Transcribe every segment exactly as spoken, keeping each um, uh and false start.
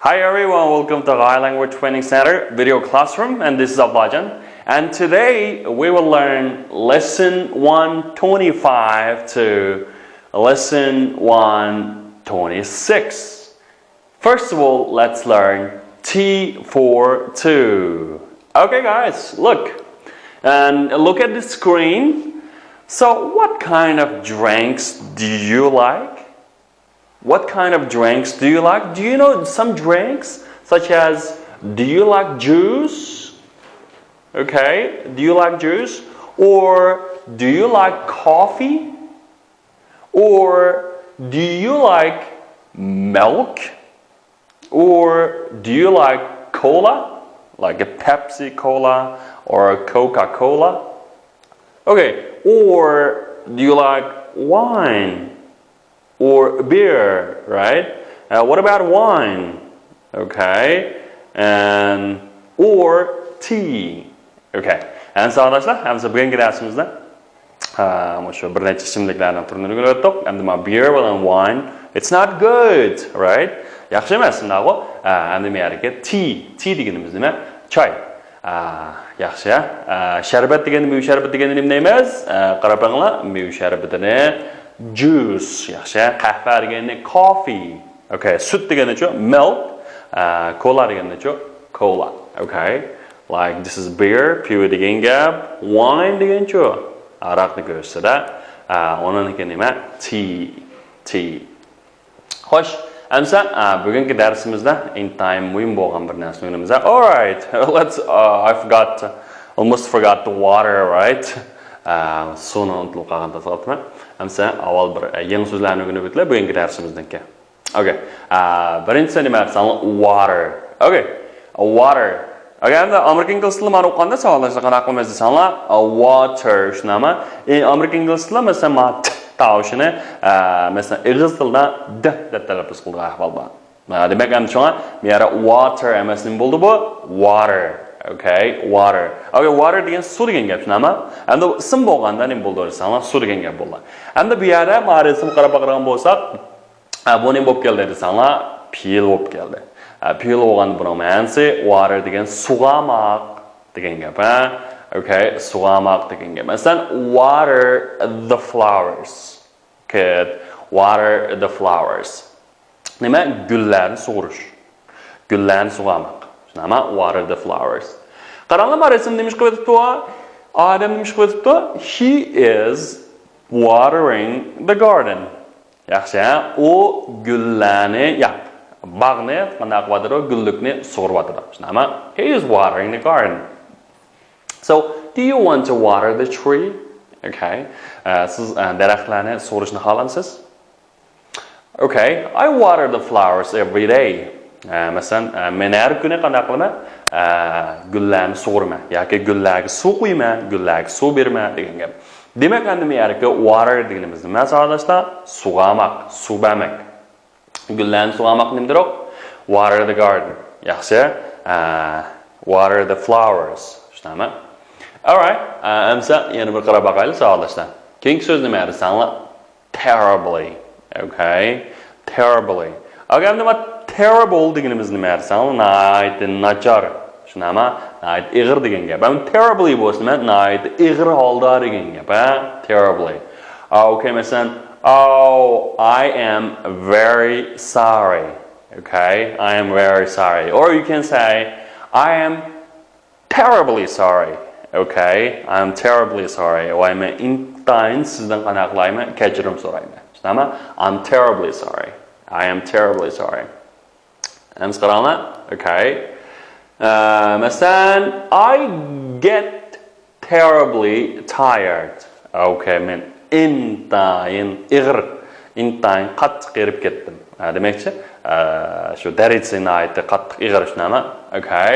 Hi everyone, welcome to High Language Training Center video classroom, and this is Ablajan. And today we will learn lesson one twenty-five to lesson one twenty-six. First of all, let's learn T for two. Okay, guys, look. And look at the screen. So, what kind of drinks do you like? What kind of drinks do you like? Do you know some drinks such as, do you like juice? Okay, do you like juice? Or do you like coffee? Or do you like milk? Or do you like cola? Like a Pepsi Cola or a Coca-Cola? Okay, or do you like wine? Or beer, right? Uh, what about wine? Okay, and or tea. Okay. ئەمسە ئاغداشلار، ئەمسە بۈگۈنكى دەرسىمىزدە، ھە، مۇشۇ بىر نەچچە ئىچىملىكلەرنىڭ تۈرىنى ئۆگىنىۋەتتۇق. ئەمدى ما beer بىلەن wine, it's not good, right? ياخشى ئەمەس، شۇنداقغۇ؟ ھە، ئەمدى ما يەردىكى tea, tea دېگىنىمىز نېمە؟ چاي. ھە، ياخشى، ھە. ھە، شەربەت دېگەندە، مېۋە شەربىتى دېگەندە نېمە دەيمىز؟ ھە، قاراپ بېقىڭلار، مېۋە شەربىتىنى juice، ياخشى. قەھۋە دېگەننى coffee. Okay، سۈت دېگەننىچۇ؟ Milk. ھە، كولا دېگەننىچۇ؟ Cola. Okay. Like, this is beer، پىۋا دېگەن گەپ. Wine دېگەنچۇ؟ ھاراقنى كۆرسىتىدۇ. ھە، ئۇنىڭكى نېمە؟ Tea. Tea. خوش، ئەمسە، ئە، بۈگۈنكى دەرسىمىزدە ئىنتايىن مۇھىم بولغان بىر نەرسىنى ئۆگىنىمىز. Alright, let's, uh, I forgot, almost forgot the water, right? ئە، سۇنى ئۇنتۇلۇپ قالغان تاسقاپتىمەن. ئەمسە ئاۋۋال بىر، ئە، يېڭى سۆزلەرنى ئۆگىنىپ ئۆتىلى بۈگۈنكى دەرسىمىزنىڭكى. Okay. ئە، بىرىنچىسى نېمە دېسەڭلار؟ Water. Okay. Water. ئەگەر ئەمدى ئامېرىكا ئىنگلىز تىلى مانا ئوقۇغاندا ساۋاقداشلار قانداق قىلىمىز دېسەڭلار، ئە، water، شۇنداقمۇ؟ ئى، ئامېرىكا ئىنگلىز تىلى مەسىلەن، ما ت تاۋۇشىنى، ئە، مەسىلەن، ئېغىز تىلىدا د دەپ تەلەپپۇز قىلىدىغان ئەھۋال بار. ئە، دېمەك، ئەمدى شۇڭا بۇ يەردە water ئەمەس، نېمە بولدى بۇ؟ Water. Okay, water. Okay, water دېگەن سۇ دېگەن گەپ، شۇنداقمۇ؟ ئەمدى ئىسىم بولغاندا نېمە بولىدۇ دېسەڭلار، سۇ دېگەن گەپ بولدى. ئەمدى بۇ يەردە ما رەسىمگە قاراپ باقىدىغان بولساق، ئە، بۇ نېمە بولۇپ كەلدى دېسەڭلار، پېئىل بولۇپ كەلدى. ئە، پېئىل بولغاندا بۇنىڭ مەنىسى water دېگەن سۇغارماق دېگەن گەپ، ھە؟ Okay، سۇغارماق دېگەن گەپ. مەسىلەن، water the flowers. Good. Water the flowers. نېمە؟ گۈللەرنى سۇغۇرۇش. گۈللەرنى سۇغارماق. شۇنداقمۇ؟ Water the flowers. قاراڭلار، ما رەسىم نېمە ئىش قىلىۋېتىپتۇ؟ ئادەم نېمە ئىش قىلىۋېتىپتۇ؟ He is watering the garden. ياخشى، ھە؟ ئۇ گۈللەرنى، ياق، باغنى قانداق قىلىۋاتىدۇ؟ گۈللۈكنى سۇغۇرۇۋاتىدۇ. شۇنداقمۇ؟ He is watering the garden. So, do you want to water the tree? Okay. ئە، سىز، ئە، دەرەخلەرنى سۇغۇرۇشنى خالامسىز؟ Okay, I water the flowers every day. ئە، مەسىلەن، ئە، مەن ھەر كۈنى قانداق قىلىمەن؟ ئە، گۈللەرنى سۇغۇرىمەن ياكى گۈللەرگە سۇ قۇيىمەن، گۈللەرگە سۇ بېرىمەن دېگەن گەپ. دېمەك، ئەمدى بۇ يەردىكى water دېگىنىمىز نېمە، ساۋاقداشلار؟ سۇغارماق، سۇ بەرمەك. گۈللەرنى سۇغارماق نېمىدۇر؟ Water the garden. ياخشى. ئە، water the flowers. شۇنداقمۇ؟ Alright. ئە، ئەمسە يەنە بىر قاراپ باقايلى، ساۋاقداشلار. كېيىنكى سۆز نېمە دېسەڭلار؟ Terribly. Okay. Terribly. Okay، ئەمدى ما terrible دېگىنىمىز نېمە دېسەڭلار؟ ناھايىتى ناچار. شۇنداقمۇ؟ ناھايىتى ئېغىر دېگەن گەپ. ئەمدى terribly بولسا نېمە؟ ناھايىتى ئېغىر ھالدا دېگەن گەپ، ھە؟ Terribly. Okay، مەسىلەن، Oh, I am very sorry. Okay, I am very sorry. Or you can say, I am terribly sorry. Okay, I am terribly sorry. ۋاي، مەن ئىنتايىن سىزدىن قانداق قىلايمەن؟ كەچۈرۈم سورايمەن. شۇنداقمۇ؟ I'm terribly sorry. I am terribly sorry. ئەمسە قاراڭلار. Okay. ئە، مەسىلەن، I get terribly tired. Okay، مەن ئىنتايىن ئېغىر، ئىنتايىن قاتتىق ھېرىپ كەتتىم. ئە، دېمەكچى، ئە، شۇ دەرىجىسى ناھايىتى قاتتىق ئېغىر، شۇنداقمۇ؟ Okay.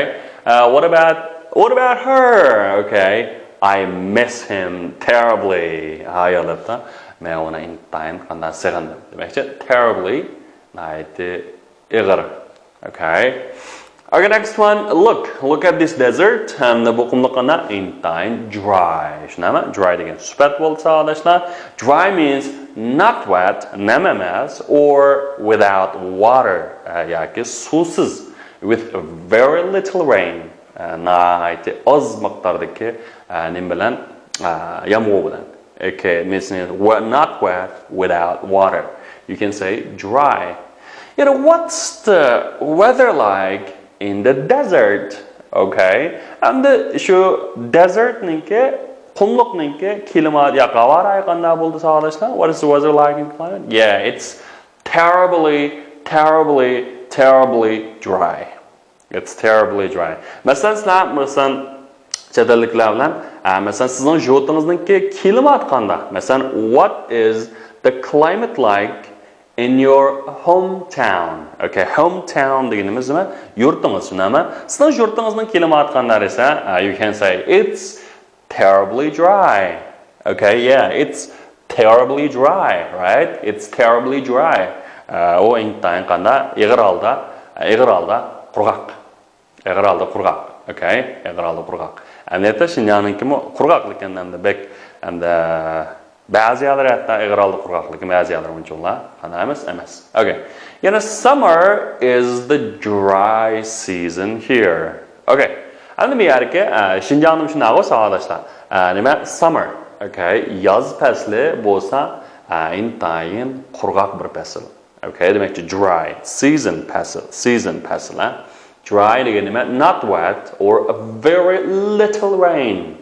ئە، what about, what about her? Okay. I miss him terribly. ھايالەتتە مەن ئۇنى ئىنتايىن قانداق سېغىندىم. دېمەكچى، terribly ناھايىتى ئېغىر. Okay. Okay, next one. Look, look at this desert. ھەمدە بۇ قۇملۇق قانداق؟ ئىنتايىن dry. شۇنداقمۇ؟ Dry دېگەن سۈپەت بولدى ساۋاقداشلار. Dry means not wet, نەم ئەمەس, or without water, ئە، ياكى سۇسىز, with very little rain, ئە، ناھايىتى ئاز مىقداردىكى، ئە، نېمە بىلەن؟ ئە، يامغۇر بىلەن. Okay, means not wet without water. You can say dry. You know, what's the weather like in the desert? Okay. ئەمدى شۇ دېزېرتنىڭكى، قۇملۇقنىڭكى كىلىمات ياكى ھاۋا رايى قانداق بولدى ساۋاقداشلار؟ What is the weather like in climate? Yeah, it's terribly, terribly, terribly dry. It's terribly dry. مەسىلەن، سىلەر، مەسىلەن، چەت ئەللىكلەر بىلەن، ئە، مەسىلەن، سىزنىڭ يۇرتىڭىزنىڭكى كىلىماتى قانداق؟ مەسىلەن، what is the climate like in your hometown? Okay, hometown دېگىنىمىز نېمە؟ يۇرتىڭىز، شۇنداقمۇ؟ سىزنىڭ يۇرتىڭىزنىڭ كىلىماتى قانداق دېسە، ئە، you can say it's terribly dry. Okay, yeah, it's terribly dry, right? It's terribly dry. ئە، ئۇ ئىنتايىن قانداق؟ ئېغىر ھالدا، ئېغىر ھالدا قۇرغاق. ئېغىر ھالدا قۇرغاق. Okay، ئېغىر ھالدا قۇرغاق. ئەمەلىيەتتە شىنجاڭنىڭكىمۇ قۇرغاق، لېكىن ئەمدى بەك، ئەمدى بەزى يەرلەر ھەتتا ئېغىر ھالدا قۇرغاق، لېكىن بەزى يەرلەر ئۇنچىۋالا قانداق ئەمەس، ئەمەس. Okay. يەنە summer is the dry season here. Okay. ئەمدى بۇ يەردىكى، ئە، شىنجاڭنىمۇ شۇنداقغۇ ساۋاقداشلار. ئە، نېمە؟ Summer. Okay. ياز پەسلى بولسا، ئە، ئىنتايىن قۇرغاق بىر پەسىل. Okay، دېمەكچى، dry season پەسىل، season پەسىل، ھە؟ Dry دېگەن نېمە؟ Not wet or a very little rain.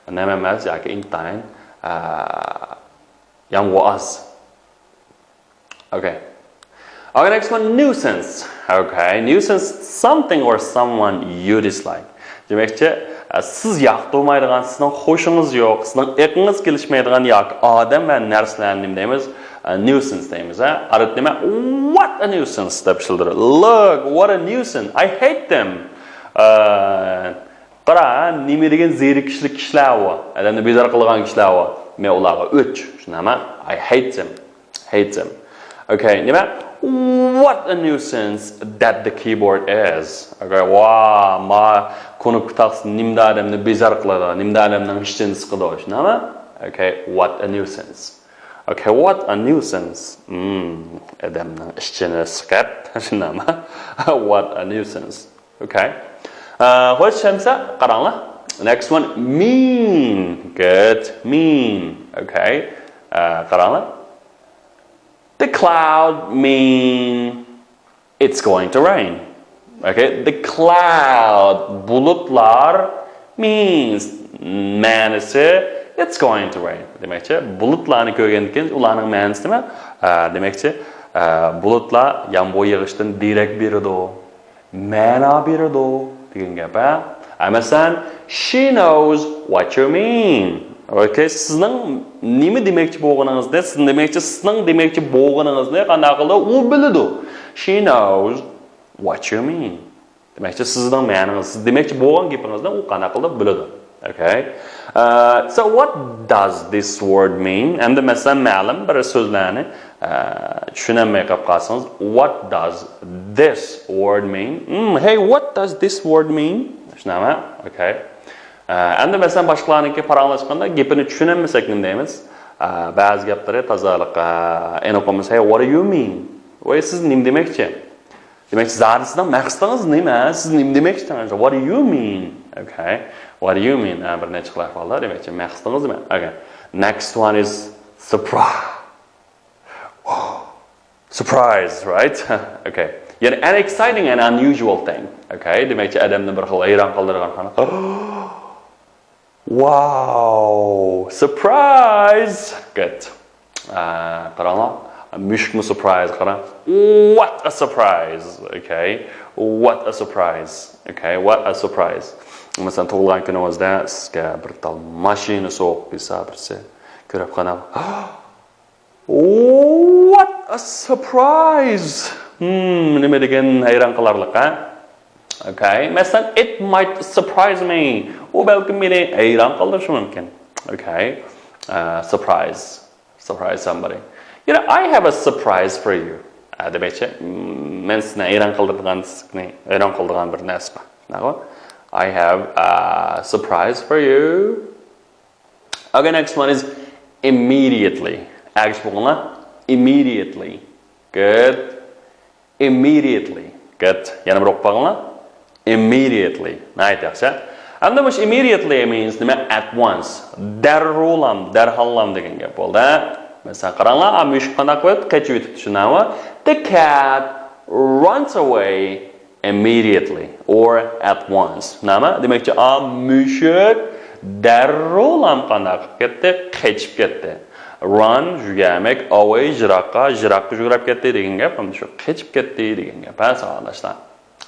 نەم ئەمەس ياكى ئىنتايىن، ئە، يامغۇر ئاز. Okay. Okay, next one, nuisance. Okay, nuisance, something or someone you dislike. دېمەكچى، ئە، سىز ياقتۇرمايدىغان، سىزنىڭ خۇشىڭىز يوق، سىزنىڭ ئېقىڭىز كېلىشمەيدىغان ياكى ئادەم ۋە نەرسىلەرنى نېمە دەيمىز؟ ئە، nuisance دەيمىز، ھە؟ ئارىدا نېمە؟ What a nuisance دەپ ئىشلىتىدۇ. Look, what a nuisance. I hate them. ئە، قارا، نېمە دېگەن زېرىكىشلىك كىشىلەر ئۇ. ئادەمنى بىزار قىلىدىغان كىشىلەر ئۇ. مەن ئۇلارغا ئۆچ. شۇنداقمۇ؟ I hate them. Hate them. Okay, نېمە؟ What a nuisance that the keyboard is. Okay, ۋا، ما كۇنۇپكا تاختىسى نېمىدە ئادەمنى بىزار قىلىدۇ، نېمىدە ئادەمنىڭ ئىچىنى سىقىدۇ، شۇنداقمۇ؟ Okay, what a nuisance. Okay, what a nuisance. Hmm, ئادەمنىڭ ئىچىنى سىقىپ، شۇنداقمۇ؟ What a nuisance. Okay. ئە، خوش، شەمسە، قاراڭلار. Next one, mean. Good, mean. Okay. ئە، قاراڭلار. The cloud mean it's going to rain. Okay, the cloud, بۇلۇتلار، means، مەنىسى، it's going to rain. دېمەكچى، بۇلۇتلارنى كۆرگەندىن كېيىن ئۇلارنىڭ مەنىسى نېمە؟ ئە، دېمەكچى، ئە، بۇلۇتلار يامغۇر يېغىشتىن دېرەك بېرىدۇ، مەنا بېرىدۇ دېگەن گەپ، ھە؟ ئە، مەسىلەن، she knows what you mean. Okay, سىزنىڭ نېمە دېمەكچى بولغىنىڭىزنى، سىز دېمەكچى، سىزنىڭ دېمەكچى بولغىنىڭىزنى قانداق قىلىدۇ؟ ئۇ بىلىدۇ. She knows what you mean. دېمەكچى، سىزنىڭ مەنىڭىز، سىز دېمەكچى بولغان گېپىڭىزنى ئۇ قانداق قىلىدۇ؟ بىلىدۇ. Okay. ئە، so what does this word mean? ئەمدى مەسىلەن، مەلۇم بىر سۆزلەرنى، ئە، چۈشىنەلمەي قېلىپ قالسىڭىز، what does this word mean? Hmm, hey, what does this word mean? شۇنداقمۇ؟ Okay. ئە، ئەمدى مەسىلەن، باشقىلارنىڭكى پاراڭلاشقاندا گېپىنى چۈشىنەلمىسەك نېمە دەيمىز؟ ئە، بەزى گەپلىرى تازا، ئە، ئېنىق بولمىسا، hey, what do you mean? ۋاي، سىز نېمە دېمەكچى؟ دېمەك، زادى سىزنىڭ مەقسىتىڭىز نېمە؟ سىز نېمە دېمەكچى؟ What do you mean? Okay. What do you mean? ھە، بىر نەچچە خىل ئەھۋالدا دېمەكچى، مەقسىتىڭىز نېمە؟ Okay. Next one is surprise. Surprise, right? Okay. يەنى an exciting and unusual thing. Okay. دېمەكچى، ئادەمنى بىر خىل ھەيران قالدۇرغان. Wow! Surprise! Good. ئە، قاراڭلار. مۈشۈكمۇ surprise، قاراڭ. What a surprise! Okay. What a surprise! Okay. What a surprise! مەسىلەن، تۇغۇلغان كۈنىڭىزدە سىزگە بىر تال ماشىنا سوۋغا قىلسا، بىرسى كۆرۈپ قاراڭ. What a surprise! Hmm, نېمە دېگەن ھەيران قالارلىق، ھە؟ Okay. مەسىلەن، it might surprise me. ئۇ بەلكىم مېنى ھەيران قالدۇرۇشى مۇمكىن. Okay. ئە، surprise. Surprise somebody. You know, I have a surprise for you. دېمەكچى، مەن سىزنى ھەيران قالدۇرىدىغان، سىزنى ھەيران قالدۇرىدىغان بىر نەرسە بار. I have a surprise for you. Okay, next one is immediately. ئەگىشىپ ئوقۇڭلار. Immediately. Good. Immediately. Good. يەنە بىر ئوقۇپ باقىڭلار. Immediately. ناھايىتى ياخشى. ئەمدى مۇشۇ immediately means نېمە؟ At once. دەررۇلام، دەرھاللام دېگەن گەپ بولدى. مەسىلەن، قاراڭلار، ئا، مۈشۈك قانداق قىلىپ قېچىۋېتىپتۇ، شۇنداقمۇ؟ The cat runs away immediately or at once. نېمە؟ دېمەكچى، ئا، مۈشۈك دەررۇلام قانداق قىلىپ كەتتى؟ قېچىپ كەتتى. Run، يۈگۈرمەك، away، يىراققا، يىراققا يۈگۈرۈپ كەتتى دېگەن گەپ، ئەمدى شۇ قېچىپ كەتتى دېگەن گەپ، ھە، ساۋاقداشلار.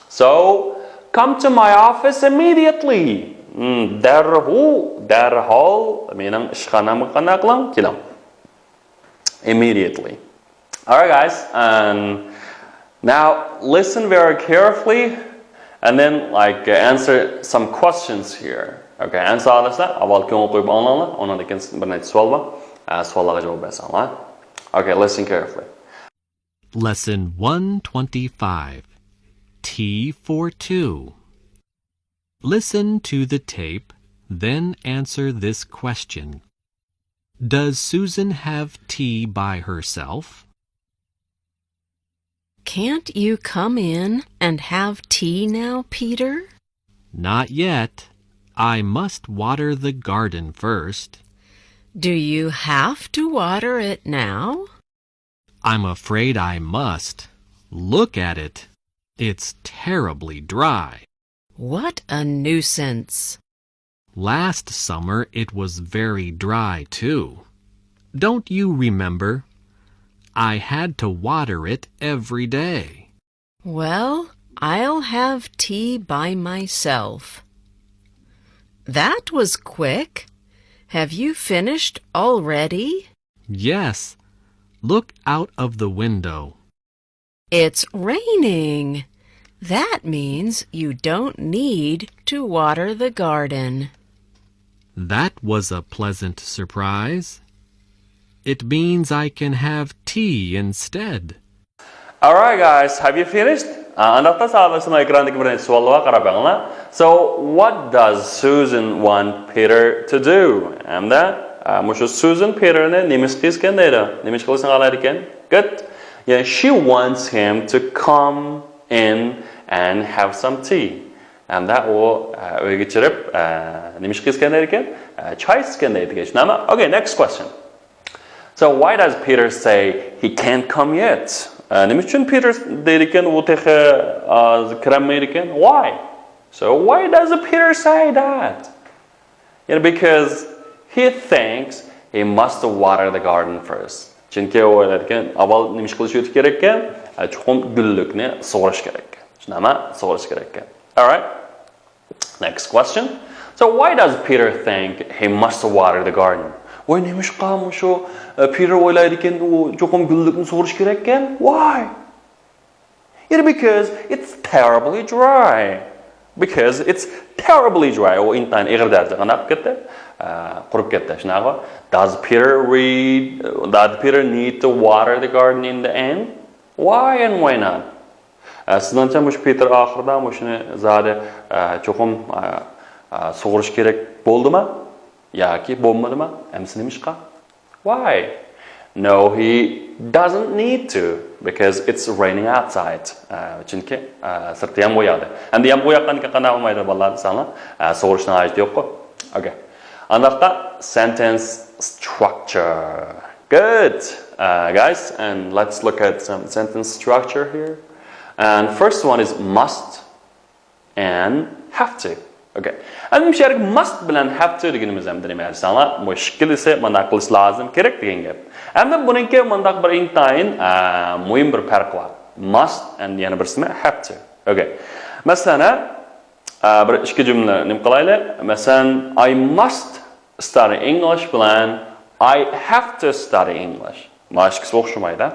So, come to my office immediately. Hmm, دەررۇ، دەرھال مېنىڭ ئىشخانامغا قانداق قىلىڭ؟ كېلىڭ. Immediately. Alright, guys, and now listen very carefully and then, like, uh, answer some questions here. Okay, ئەمدى ساۋاقداشلار، ئاۋۋال كۆڭۈل قويۇپ ئاڭلاڭلار، ئۇنىڭدىن كېيىن بىر نەچچە سوئال بار. ئە، سوئاللارغا جاۋاب بەرسەڭلار. Okay, listen carefully. Lesson one twenty-five. Tea for two. Listen to the tape, then answer this question. Does Susan have tea by herself? Can't you come in and have tea now, Peter? Not yet. I must water the garden first. Do you have to water it now? I'm afraid I must. Look at it. It's terribly dry. What a nuisance. Last summer it was very dry too. Don't you remember? I had to water it every day. Well, I'll have tea by myself. That was quick. Have you finished already? Yes. Look out of the window. It's raining. That means you don't need to water the garden. That was a pleasant surprise. It means I can have tea instead. Alright, guys, have you finished? ئانداقتا ساۋاقداشلار، ئېكراندىكى بىر نەچچە سوئالغا قاراپ بېقىڭلار. So, what does Susan want Peter to do? ھەمدە ئە، مۇشۇ سۇزان پېتېرنى نېمە ئىش قىلىسىكەن دەيدۇ. نېمە ئىش قىلىشنى خالايدىكەن؟ Good. Yeah, she wants him to come in and have some tea. ھەمدە ئۇ ئە، ئۆيگە چىرىپ ئە، نېمە ئىش قىلىسىكەن دەيدىكەن؟ ئە، چاي ئىچىسىكەن دەيدىكەن. شۇنداقمۇ؟ Okay, next question. So why does Peter say he can't come yet? ئە، نېمە ئۈچۈن پېتېر دەيدىكەن، ئۇ تېخى ئە، كىرەلمەيدىكەن؟ Why? So why does Peter say that? You know, because he thinks he must water the garden first. چۈنكى ئۇ ئويلايدىكەن، ئاۋۋال نېمە ئىش قىلىش كېرەككەن؟ ئە، چوقۇم گۈللۈكنى سۇغىرىش كېرەككەن. شۇنداقمۇ؟ سۇغىرىش كېرەككەن. Alright. Next question. So why does Peter think he must water the garden? ۋاي، نېمىشقا مۇشۇ ئە، پېتېر ئويلايدىكەن، ئۇ چوقۇم گۈللۈكنى سۇغىرىش كېرەككەن؟ Why? It because it's terribly dry. Because it's terribly dry. ئۇ ئىنتايىن ئېغىر دەرىجىدە قانداق قىلىپ كەتتى؟ ئە، قۇرۇپ كەتتى. شۇنداقمۇ؟ Does Peter read, does Peter need to water the garden in the end? Why and why not? ئە، سىزنىڭچە مۇشۇ پېتېر ئاخىرىدا مۇشۇنى زادى ئە، چوقۇم ئە، ئە، سۇغىرىش كېرەك بولدىما؟ ياكى بولمىدىما؟ ئەمسە نېمىشقا؟ Why? No, he doesn't need to because it's raining outside. ئە، چۈنكى ئە، سىرتتا يامغۇر ياغدى. ئەمدى يامغۇر ياغقاندىكىن قانداق بولمايدۇ بالىلار دېسەڭلار؟ ئە، سۇغۇرۇشنىڭ ھاجىتى يوققۇ. Okay. ئانداقتا sentence structure. Good. Uh, guys, and let's look at some sentence structure here. And first one is must and have to. Okay. ئەمدى مۇشۇ يەردىكى must بىلەن have to دېگىنىمىز ئەمدى نېمە دېسەڭلار، بۇ ئىككىلىسى مانداق قىلىش لازىم، كېرەك دېگەن گەپ. ئەمدى بۇنىڭكى مانداق بىر ئىنتايىن ئە، مۇھىم بىر پەرق بار. Must and يەنە بىرسى نېمە؟ Have to. Okay. مەسىلەن، ئە، بىر ئىككى جۈملە نېمە قىلايلى؟ مەسىلەن، I must study English بىلەن I have to study English. مانا ئىككىسى ئوخشىمايدۇ.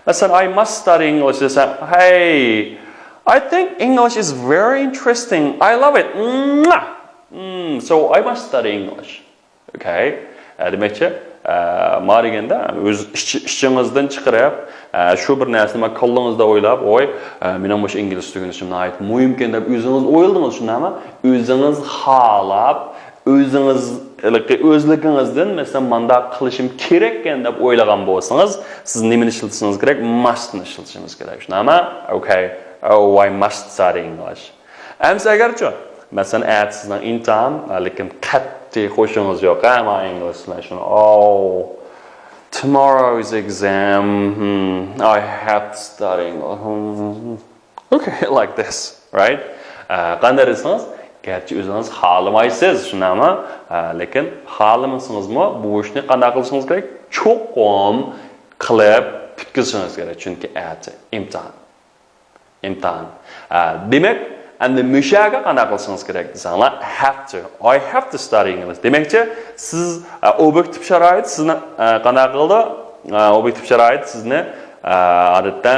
مەسىلەن، I must study English دېسەم، hey, I think English is very interesting. I love it. Mwah! Mm, so I must study English. Okay. ئە، دېمەكچى، ئە، ما دېگەندە، ئۆز ئىچ-، ئىچىڭىزدىن چىقىرىپ، ئە، شۇ بىر نەرسىنى ما كاللىڭىزدا ئويلاپ، «ۋاي، ئە، مېنىڭ مۇشۇ ئىنگلىزچە ئۆگىنىشىم ناھايىتى مۇھىمكەن» دەپ ئۆزىڭىز ئويلىدىڭىز، شۇنداقمۇ؟ ئۆزىڭىز خالاپ، ئۆزىڭىز ھېلىقى ئۆزلۈكىڭىزدىن، مەسىلەن، «مانداق قىلىشىم كېرەككەن» دەپ ئويلىغان بولسىڭىز، سىز نېمىنى ئىشلىتىشىڭىز كېرەك؟ ماستنى ئىشلىتىشىمىز كېرەك، شۇنداقمۇ؟ Okay. Oh, I must study English. ئەمسە ئەگەرچۇ، مەسىلەن، ئەتە سىزنىڭ ئىمتىھان، لېكىن قەتئىي خۇشىڭىز يوق، ھە، ما ئىنگلىز بىلەن شۇنى، «Oh, tomorrow is exam. Hmm, I have to study English.» Hmm. Okay, like this, right? ئە، قانداق دېسىڭىز، گەرچە ئۆزىڭىز خالىمايسىز، شۇنداقمۇ؟ ئە، لېكىن خالىمىسىڭىزمۇ بۇ ئىشنى قانداق قىلىشىڭىز كېرەك؟ چوقۇم قىلىپ پۈتكۈزۈشىڭىز كېرەك، چۈنكى ئەتە ئىمتىھان. ئىمتىھان. ئە، دېمەك، ئەمدى مۇشۇ يەرگە قانداق قىلىشىڭىز كېرەك دېسەڭلار، have to. I have to study English. دېمەكچى، سىز، ئە، ئوبيېكتىپ شارائىت سىزنى، ئە، قانداق قىلىدۇ؟ ئە، ئوبيېكتىپ شارائىت سىزنى، ئە، ئادەتتە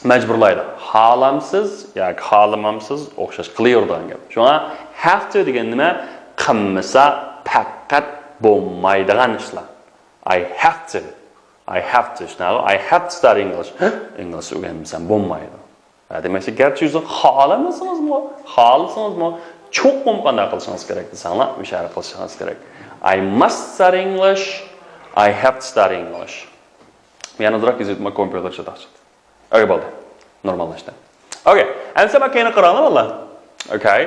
مەجبۇرلايدۇ. خالامسىز ياكى خالىمامسىز ئوخشاش قىلىۋېرىدىغان گەپ. شۇڭا have to دېگەن نېمە؟ قىلمىسا پەقەت بولمايدىغان ئىشلار. I have to. I have to. شۇنداقمۇ؟ I have to study English. ئىنگلىزچە ئۆگەنمىسەم بولمايدۇ. ھە، دېمەكچى، گەرچە ئۆزىڭىز خالىمىسىڭىزمۇ، خالىسىڭىزمۇ، چوقۇم قانداق قىلىشىڭىز كېرەك دېسەڭلار، مۇشۇ يەردە قىلىشىڭىز كېرەك. I must study English. I have to study English. يەنە ئازراق يېزىۋېتىمەن، كومپيۇتېر چاتاق چىقتى. ئوكەي، بولدى. نورماللاشتى. ئوكەي، ئەمسە مانا كەينىگە قاراڭلار، بالىلار. ئوكەي.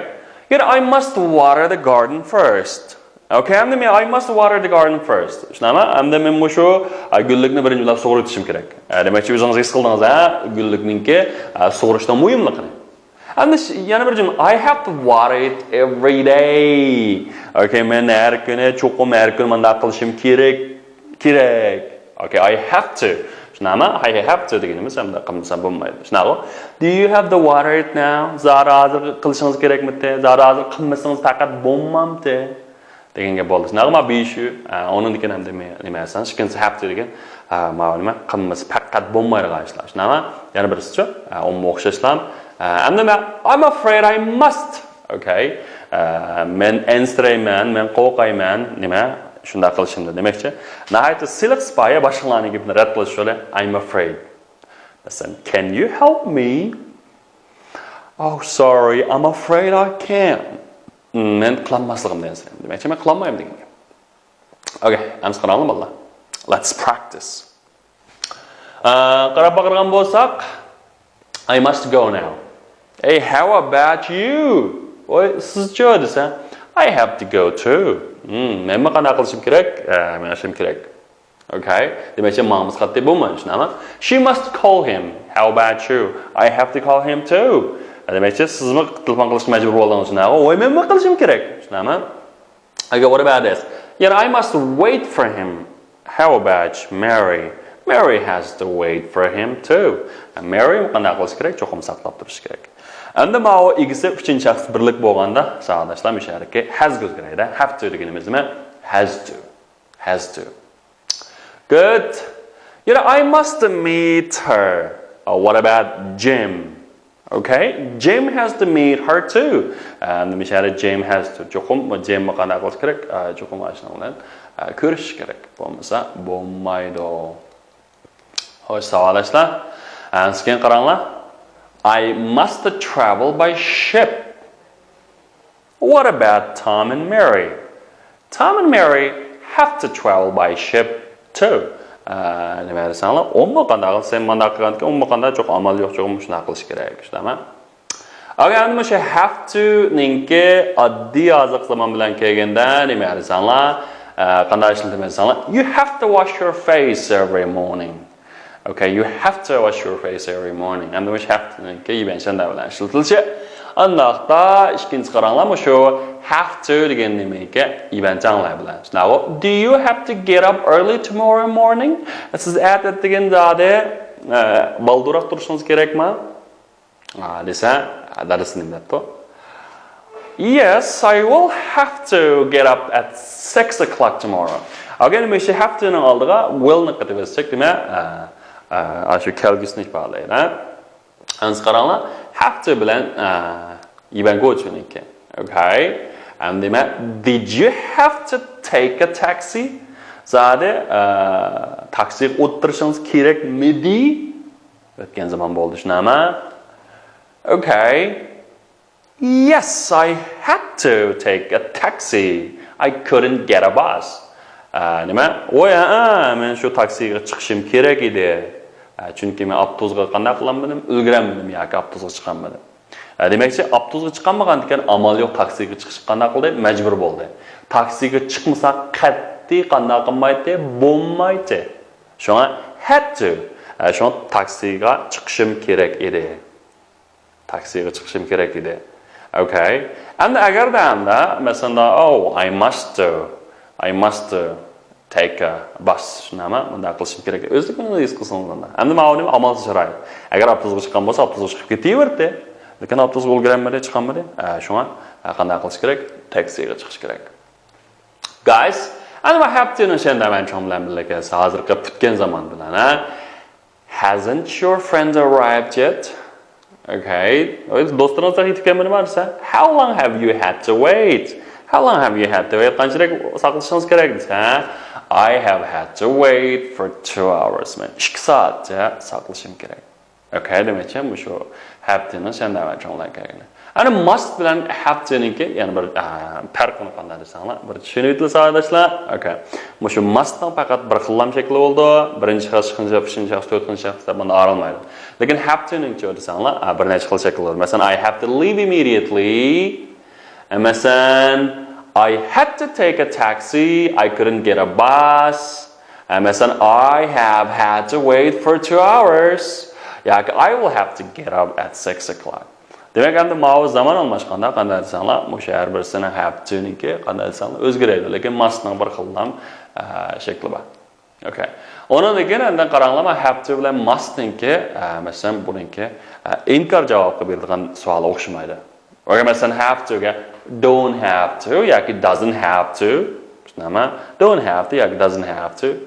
يەنە I must water the garden first. ئوكەي، ئەمدى مەن I must water the garden first. شۇنداقمۇ؟ ئەمدى مەن مۇشۇ، ئا، گۈللۈكنى بىرىنچى بىلەن سۇغىرىۋېتىشىم كېرەك. ئە، دېمەكچى، ئۆزىڭىز ھېس قىلدىڭىز، ھە؟ گۈللۈكنىڭكى، ئە، سۇغىرىشنىڭ مۇھىملىقىنى. ئەمدى ش-، يەنە بىر جۈملە، I have to water it every day. ئوكەي، مەن ھەر كۈنى، چوقۇم ھەر كۈنى مۇنداق قىلىشىم كېرەك، كېرەك. ئوكەي، I have to. شۇنداقمۇ؟ I have to دېگىنىمىز ھەمدە قىلمىسام بولمايدۇ. شۇنداقمۇ؟ Do you have to water it now? زادى ھازىر قىلىشىڭىز كېرەكمىتى؟ زادى ھازىر قىلمىسىڭىز پەقەت بولمامتى؟ دېگەن گەپ بولدى. شۇنداقمۇ؟ بىشى، ئە، ئۇنىڭدىن كېيىن ھەمدە مە-، نېمە دېسەڭ، ئىككىنچىسى have to دېگەن، ئە، ماۋۇ نېمە؟ قىلمىسا پەقەت بولمايدىغان ئىشلار. شۇنداقمۇ؟ يەنە بىرسىچۇ؟ ئە، ئۇمۇ ئوخشاشلا. ئە، ئەمدى مەن، I'm afraid I must. ئوكەي. ئە، مەن ئەنسىرەيمەن، مەن قورقايمەن، نېمە، شۇنداق قىلىشىمدىن. دېمەكچى، ناھايىتى سىلىق سىپايە باشقىلارنىڭ گېپىنى رەت قىلىش يولى، I'm afraid. مەسىلەن، Can you help me? Oh, sorry, I'm afraid I can't. مەن قىلالماسلىقىمدىن ئەنسىرەيمەن. دېمەكچى، مەن قىلالمايمەن دېگەن گەپ. ئوكەي، ئەمسە قاراڭلار، بالىلار. Let's practice. ئە، قاراپ باقىدىغان بولساق، I must go now. Hey, how about you? ۋاي، سىزچۇ دېسە، I have to go too. Hmm, مەنمۇ قانداق قىلىشىم كېرەك؟ ئە، مېڭىشىم كېرەك. ئوكەي. دېمەكچى، ماڭىمىز قاتتى بولمايدۇ، شۇنداقمۇ؟ She must call him. How about you? I have to call him too. دېمەكچى، سىزمۇ تېلېفون قىلىشقا مەجبۇر بولدىڭىز، شۇنداقمۇ؟ ۋاي، مەنمۇ قىلىشىم كېرەك، شۇنداقمۇ؟ Okay, what about this? يەنە I must wait for him. How about Mary? Mary has to wait for him too. Mary قانداق قىلىش كېرەك؟ چوقۇم ساقلاپ تۇرۇش كېرەك. ئەمدى ماۋۇ ئىگىسى ئۈچىنچى شەخس بىرلىك بولغاندا، ساۋاقداشلار، مۇشۇ يەردىكى has كۆزگە كېلىدۇ. Have to دېگىنىمىز نېمە؟ Has to. Has to. Good. يەنە I must meet her. Uh, what about Jim? Okay, Jim has to meet her too. ئەمدى مۇشۇ يەردە Jim has to. چوقۇم Jim قانداق قىلىش كېرەك؟ ئە، چوقۇم ئاشۇنىڭ بىلەن، ئە، كۆرۈشۈش كېرەك. بولمىسا بولمايدۇ. خوش، ساۋاقداشلار. ئەمسە كېيىن قاراڭلار. I must travel by ship. What about Tom and Mary? Tom and Mary have to travel by ship too. ئە، نېمە دېسەڭلار، ئۇمۇ قانداق، سەن مانداق قىلغاندىكىن، ئۇمۇ قانداق، چوقۇم ئامال يوق، چوقۇم شۇنداق قىلىش كېرەك، شۇنداقمۇ؟ ئەگەر ئەمدى مۇشۇ have to نىڭكى ئاددىي ھازىرقى زامان بىلەن كەلگەندە نېمە دېسەڭلار، ئە، قانداق ئىشلىتىمىز دېسەڭلار، you have to wash your face every morning. Okay, you have to wash your face every morning. ئەمدى مۇشۇ have to نىڭكى يىبەنچانلار بىلەن ئىشلىتىلىشى. ئانداقتا ئىككىنچى قاراڭلار، مۇشۇ have to دېگەن نېمىكى يىبەنچانلار بىلەن. Now, do you have to get up early tomorrow morning? سىز ئەتە ئەتىگەن زادى، ئە، بالدۇرراق تۇرۇشىڭىز كېرەكمۇ؟ ئا، دېسە، دادىسى نېمە دەپتۇ؟ Yes, I will have to get up at six o'clock tomorrow. ئەگەر مۇشۇ have to نىڭ ئالدىغا will نى قېتىۋەتسەك، دېمەك، ئا، ئا، ئاشۇ كەلگۈسىنى ئىپادىلەيدۇ. ئەمسە قاراڭلار، have to بىلەن، ئا، يىبەنگوچۇنىڭكى. Okay. ئەمدى دېمەك، did you have to take a taxi? زادى، ئە، تاكسىغا ئولتۇرۇشىڭىز كېرەكمىدى؟ ئۆتكەن زامان بولدى، شۇنداقمۇ؟ Okay. Yes, I had to take a taxi. I couldn't get a bus. ئە، نېمە؟ ۋوي، ھەئە، مەن شۇ تاكسىغا چىقىشىم كېرەك ئىدى. ئە، چۈنكى مەن ئاپتوبۇسقا قانداق قىلالمىدىم؟ ئۈلگۈرەلمىدىم ياكى ئاپتوبۇسقا چىقالمىدىم. ئە، دېمەكچى، ئاپتوبۇسقا چىقالمىغاندىكىن ئامال يوق، تاكسىغا چىقىشقا قانداق قىلدى؟ مەجبۇر بولدى. تاكسىغا چىقمىسا قەتئىي قانداق قىلمايتتى؟ بولمايتتى. شۇڭا had to. ئە، شۇڭا تاكسىغا چىقىشىم كېرەك ئىدى. تاكسىغا چىقىشىم كېرەك ئىدى. Okay. ئەمدى ئەگەردە ئەمدى، مەسىلەن، oh, I must to. I must to take a bus. شۇنداقمۇ؟ مۇنداق قىلىشىم كېرەك. ئۆزلۈكىڭىزنى ھېس قىلسىڭىز مۇنداق. ئەمدى ماۋۇ نېمە؟ ئامالسىز شارائىت. ئەگەر ئاپتوبۇسقا چىققان بولسا، ئاپتوبۇسقا چىقىپ كېتىۋەردى. لېكىن ئاپتوبۇسقا ئۈلگۈرەلمىدى، چىقالمىدى. ئە، شۇڭا، ئە، قانداق قىلىش كېرەك؟ تاكسىغا چىقىش كېرەك. Guys، ئەمدى ما have to نىڭ شەنداۋەن چوڭ بىلەن بىللە كەلسە، ھازىرقى پۈتكەن زامان بىلەن، ھە؟ Hasn't your friend arrived yet? Okay. ئۆي دوستلىرىڭىز تېخى يېتىپ كەلمىدىما دېسە، How long have you had to wait? How long have you had to wait? قانچىلىك ساقلىشىڭىز كېرەك دېسە، I have had to wait for two hours. مەن ئىككى سائەتچە ساقلىشىم كېرەك. Okay، دېمەكچى، مۇشۇ have to نىڭ شەنداۋەن چوڭ بىلەن كەلگىنى. ئەنە must بىلەن have to نىڭكى يەنە بىر، ئە، پەرقىنى قانداق دېسەڭلار، بىر چۈشىنىۋېتىلسە ئاداشلار. Okay. مۇشۇ must نىڭ پەقەت بىر خىللام شەكلى بولىدۇ. بىرىنچى شەخس، ئىككىنچى شەخس، ئۈچىنچى شەخس، تۆتىنچى شەخس دەپ بۇنداق ئايرىلمايدۇ. لېكىن have to نىڭچە دېسەڭلار، ئە، بىر نەچچە خىل شەكلى بار. مەسىلەن، I have to leave immediately. ئە، مەسىلەن، I had to take a taxi. I couldn't get a bus. ئە، مەسىلەن، I have had to wait for two hours. ياكى I will have to get up at six o'clock. دېمەك، ئەمدى ماۋۇ زامان ئالماشقاندا قانداق دېسەڭلار، مۇشۇ ھەر بىرسىنىڭ have to نىڭكى قانداق دېسەڭلار ئۆزگىرەيدۇ، لېكىن must نىڭ بىر خىللام، ئە، شەكلى بار. Okay. ئۇنىڭدىن كېيىن ئەمدى قاراڭلار، مانا have to بىلەن must نىڭكى، ئە، مەسىلەن، بۇنىڭكى، ئە، ئىنكار جاۋابقا بېرىدىغان سوئال ئوخشىمايدۇ. ئۆگە مەسىلەن، have to گە don't have to ياكى doesn't have to. شۇنداقمۇ؟ Don't have to ياكى doesn't have to.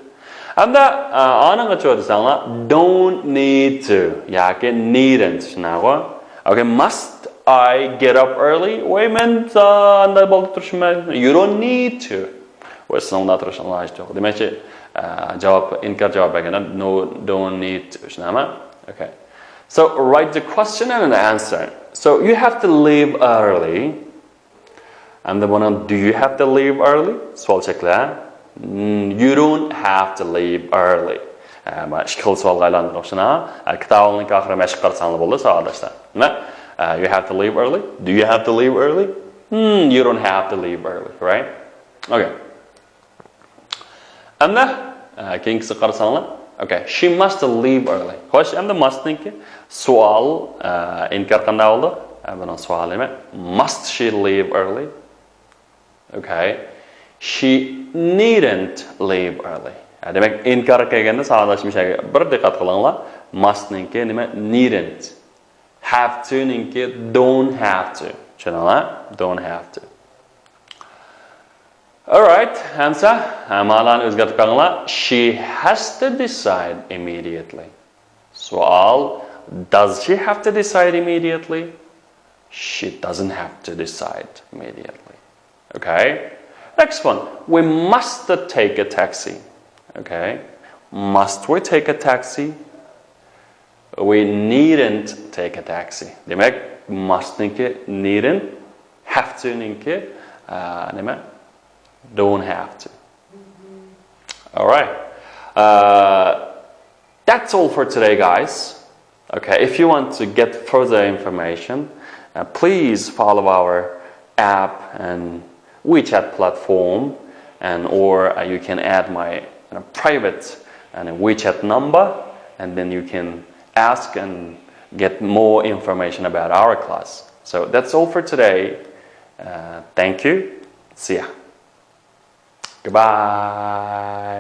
ئەمدى، ئە، ئانىڭغىچۇ دېسەڭلار، don't need to ياكى needn't. شۇنداقغۇ؟ Okay, must I get up early? ۋاي، مەن ئانداق بالدۇر تۇرۇشۇم مەن. You don't need to. ۋاي، سىزنىڭ ئۇنداق تۇرۇشىڭىزغا ھاجەت يوق. دېمەكچى، ئە، جاۋاب، ئىنكار جاۋاب بەرگەندە، no, don't need to. شۇنداقمۇ؟ Okay. So, write the question and an answer. So, you have to leave early. ئەمدى بۇنىڭ do you have to leave early؟ سوئال شەكلى. Mm, you don't have to leave early. ئە، مانا ئىككى خىل سوئالغا ئايلاندۇردۇق شۇنا. ئە، كىتابىڭنىڭ ئاخىرى مەشىق قارىساڭلار بولدى، ساۋاقداشلار. نېمە؟ ئە، you have to leave early. Do you have to leave early? Hmm, you don't have to leave early, right? Okay. ئەمدى، ئە، كېيىنكىسىگە قارىساڭلار. Okay, she must leave early. خوش، ئەمدى must نىڭكى سوئال، ئە، ئىنكار قانداق بولدى؟ ئە، بۇنىڭ سوئالى نېمە؟ Must she leave early? Okay. She needn't leave early. ئە، دېمەك، ئىنكار كەلگەندە ساۋاقداشلىرىم بىر دىققەت قىلىڭلار. Must نىڭكى نېمە؟ Needn't. Have to نىڭكى don't have to. چۈشەندىڭلار؟ Don't have to. Alright، ئەمسە، ھە، مانانى ئۆزگەرتىپ بېقىڭلار. She has to decide immediately. سوئال، does she have to decide immediately? She doesn't have to decide immediately. Okay. Next one. We must take a taxi. Okay. Must we take a taxi? We needn't take a taxi. دېمەك، must نىڭكى needn't، have to نىڭكى، ئە، نېمە؟ Don't have to. All right. Uh, that's all for today, guys. Okay, if you want to get further information, uh, please follow our app and WeChat platform, and or, uh, you can add my, you know, private and WeChat number, and then you can ask and get more information about our class. So that's all for today. Uh, thank you. See ya. Goodbye.